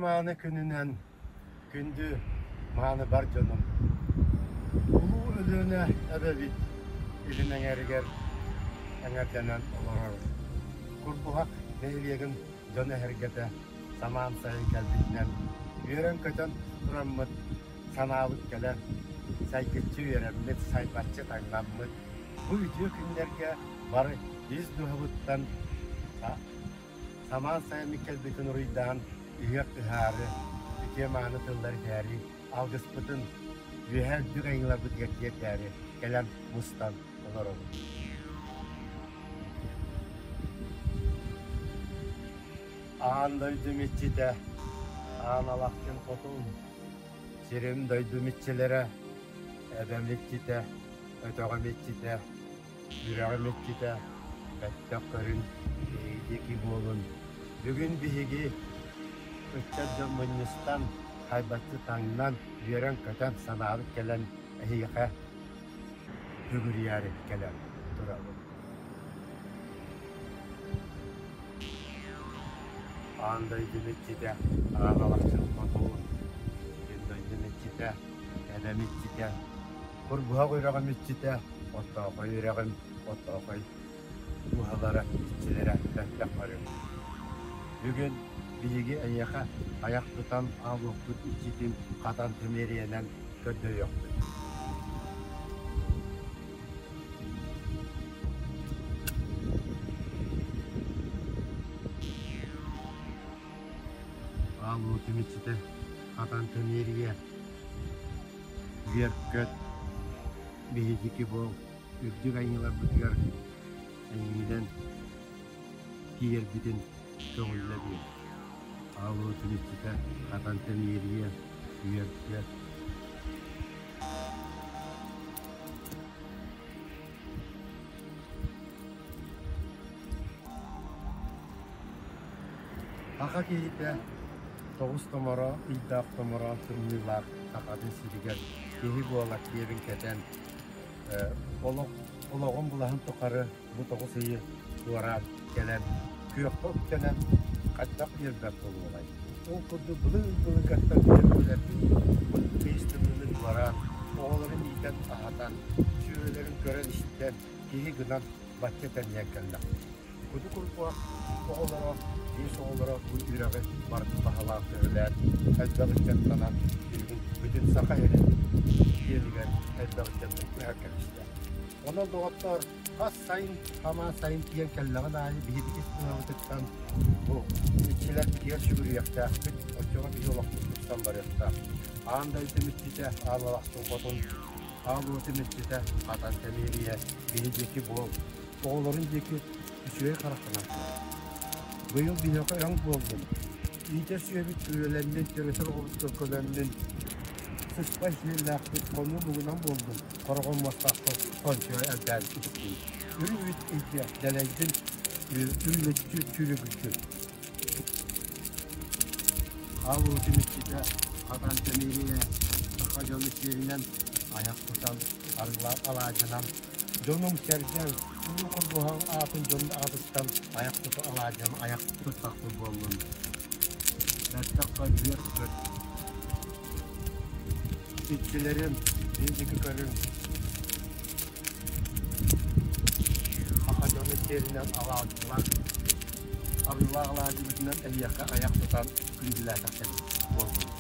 Үтүө-мааны күнүнэн күндү мааны бар дьонум! Улуу Өлүөнэ эбэбит илин эҥэригэр эҥэрдэнэн олорор Курбуһах нэһилиэгин дьоно эһэргэтэ самаан сайын кэлбитинэн үөрэн-көтөн тураммыт, санаабыт кэлэн, сайгыччы үөрэммит, сайбаччы таҥнаммыт бу үтүө күннэргэ бары ис дууһабыттан Самаан сайыммыт кэлбитин уруйдаан, ыһыах ыһаары, үтүө-мааны тыллар этээри, алгыспытын үөһээ үрдүк айыыларбытыгар тиэрдээри кэлэн мустан олоробут. Аан дойдум иччитэ, аан алахчын хотун, сирим дойдум иччилэрэ, эбэм иччитэ, өтөҕүм иччитэ, Үрэҕим иччитэ, бэттэх көрүн, биһиги диэки буолун. Бүгүн биһиги ыччат дьон мунньустан, хайбаччы таҥнан, үөрэн-көтөн, санаабыт кэлэн эһиэхэ бүгүрүйээри кэлэн турабыт. Аан дойдум иччитэ, аан алахчын хотуун, күн дойдум иччитэ, эбэм иччитэ, Курбуһах үрэҕим иччитэ, Оттоохой үрэҕим, Оттоохой дууһалара, иччилэрэ бэттэх барыҥ. Бүгүн биһиги эйиэхэ айах тутан аалуохпут иччитин хатан тимириэнэн көрдөһүөхпүт. Аал уотун иччитэ хатан тэмиэрийэ үөр-көт биһиги буол үрдүк айыыларбытыгар эйигинэн тиийэрбитин көҥүллэ биэр. Аал уотун иччитэ хатан тэмиэрийэ үөр-көт. Саха киһитэ тоҕус томоро ыйдаах томороон тымныылаах Сахатын сиригэр киһи буола киэбин кэтэн, олох олоҕун былаһын тухары бу тоҕус ыйы туораан кэлэн, күөххэ үктэнэн хайдах биэрбэт буолуоҕай? Ол курдук былыр-былыргаттан биэрбилэрбит тыйыс тымныыны туораан, оҕолорун иитэн-аһатан, сүөһүлэрин көрөн-истэн, киһи гынан бачча тэнийэн кэллэхпит. Куду курбуһах оҕолоро, биэс оҕолоро бу үрэҕи барытын баһылаан көһүлээн, элбэх ыччаттанан, билигин бүтүн Саха сирин киэнигэр элбэх ыччаттан көһөн кэбистэ. Онон, доҕоттоор, хас сайын, хамаан сайын тиийэн кэллэҕин аайы биһиги ис дууһабытыттан бу иччилэрбитигэр сүгүрүйүөхтээхпит, оччоҕо биһи олохпут тупсан барыахтаах. Аан дойду иччитэ Аал Алахчын Хотун Аал уотун иччитэ Хатан Тэмиэрийэ биһи диэки буол, оҕолорун диэки үчүгэй харахтанан көр. Быйыл биһиэхэ өҥ буоллун, иитэр сүөбүт күрүөлэннин, төрөтөр оҕобут төлкөлөннүн, сыспай сиэллээхпит хонуу муҥунан буоллун, хороҕор муостаахпыт хончуйа элбээн истин. Үрүҥ үүт илдьэ дэлэйдин, үрүмэччи сүрүгүрдүн. Аал уотун иччитэ Хатан Тэмириэ саха дьону сиэринэн айах тутан, арыылаах алаадьынан Дьонуҥ-сэргэҥ улуу Курбуһаҕыҥ аатын дьонун аатыттан айах тута алаадьым айах туттахпыт буоллун. Бэртэххэ үөр-көт. Иччилэрим, биһиги көрүҥ. Саха дьону сиэринэн алаадьылар, арыылаах алаадьыбытынан эһиэхэ айах тутан күндүлээтэххит буоллун.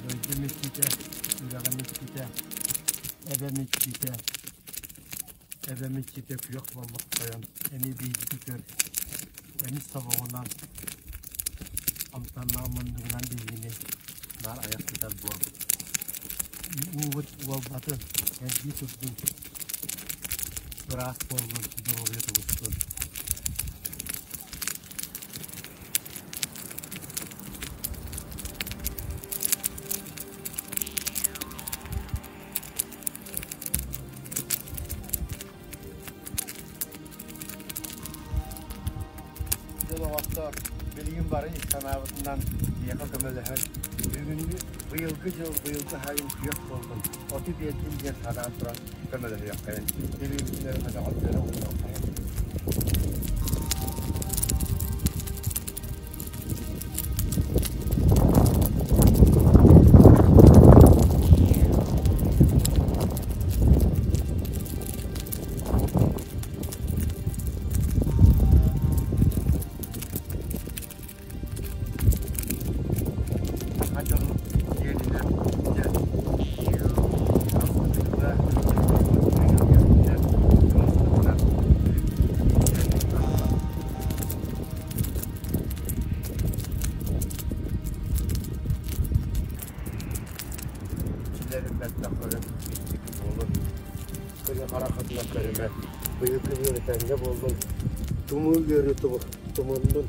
Дойдум иччитэ, үрэҕим иччитэ, эбэм иччитэ, эбэм иччитэ күөх боллох тойон эмиэ биһиги көр, эмис тобоҕунан Амтаннаах муннугунан биһигини наар айах тутар буол. Уубут уолбатын, эргии турдун, ыраас буоллун, доруобуйа тубустун. Дьэ доҕоттоор, билигин Билигин бары ис санаабытынан биһиэхэ көмөлөһөн, бүгүҥҥү быйылгы дьыл, быйылгы сайын күөх буоллун, оту биэрдин диэн санаан туран көмөлөһүөххэйин, илиибитин өрө көтөҕөн өрө уунуоххайын. Саха дьонун сиэринэн дьэ астыныыта Иччилэрин мэлдьэх көрөн иччики буолун, күнү харахытынан көрүмэ, быйылгы үөрэтэҥҥэ буоллун, тумуу үөрүү тумуннун,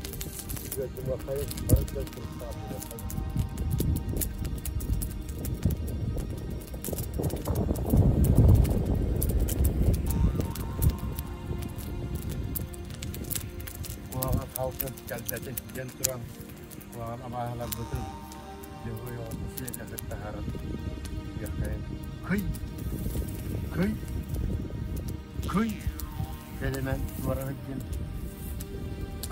ыалдьымыаххайын, бары дьон туруктаах буолуоххайын. Куһаҕан халгын кэлбэтин диэн туран, куһаҕан абааһыларбытын Дьоһуой оҕото сиэкэтин таһааран үөххэйин кый кый кый кэлимэн туораһыт диэн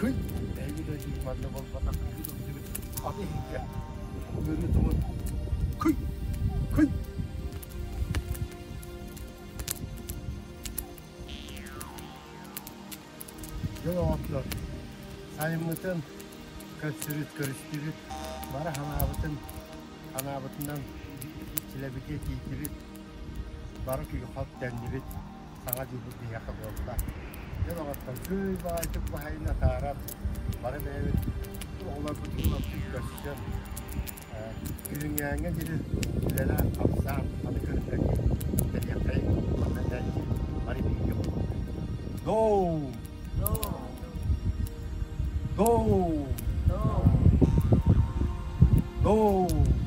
кый эһиги да дии манна буолбатах кыһыы аты иһиккэ үөрүү тумун кый кый Дьыл оҕоттор сайыммытын көрсүбүт, көрүстүбүт, бары санаабытын санаабытынан иччилэбитиэ тиийдибит, бары күйхот тэннибит, саҥа дьылбыт биһиэхэ буолла. Дьыл оҕоттор күн баҕайытык баһайын атааран, бары бэйэбит оҕолорбутун көрсөн, Күһүҥҥээҥҥэ диэри үлэлээн-хамсаан аны көрүҥнэргэ кэлиэххэйиҥ уонна этээччи бары бииргэ буолуоххайыҥ. Доу! Доу! Доу!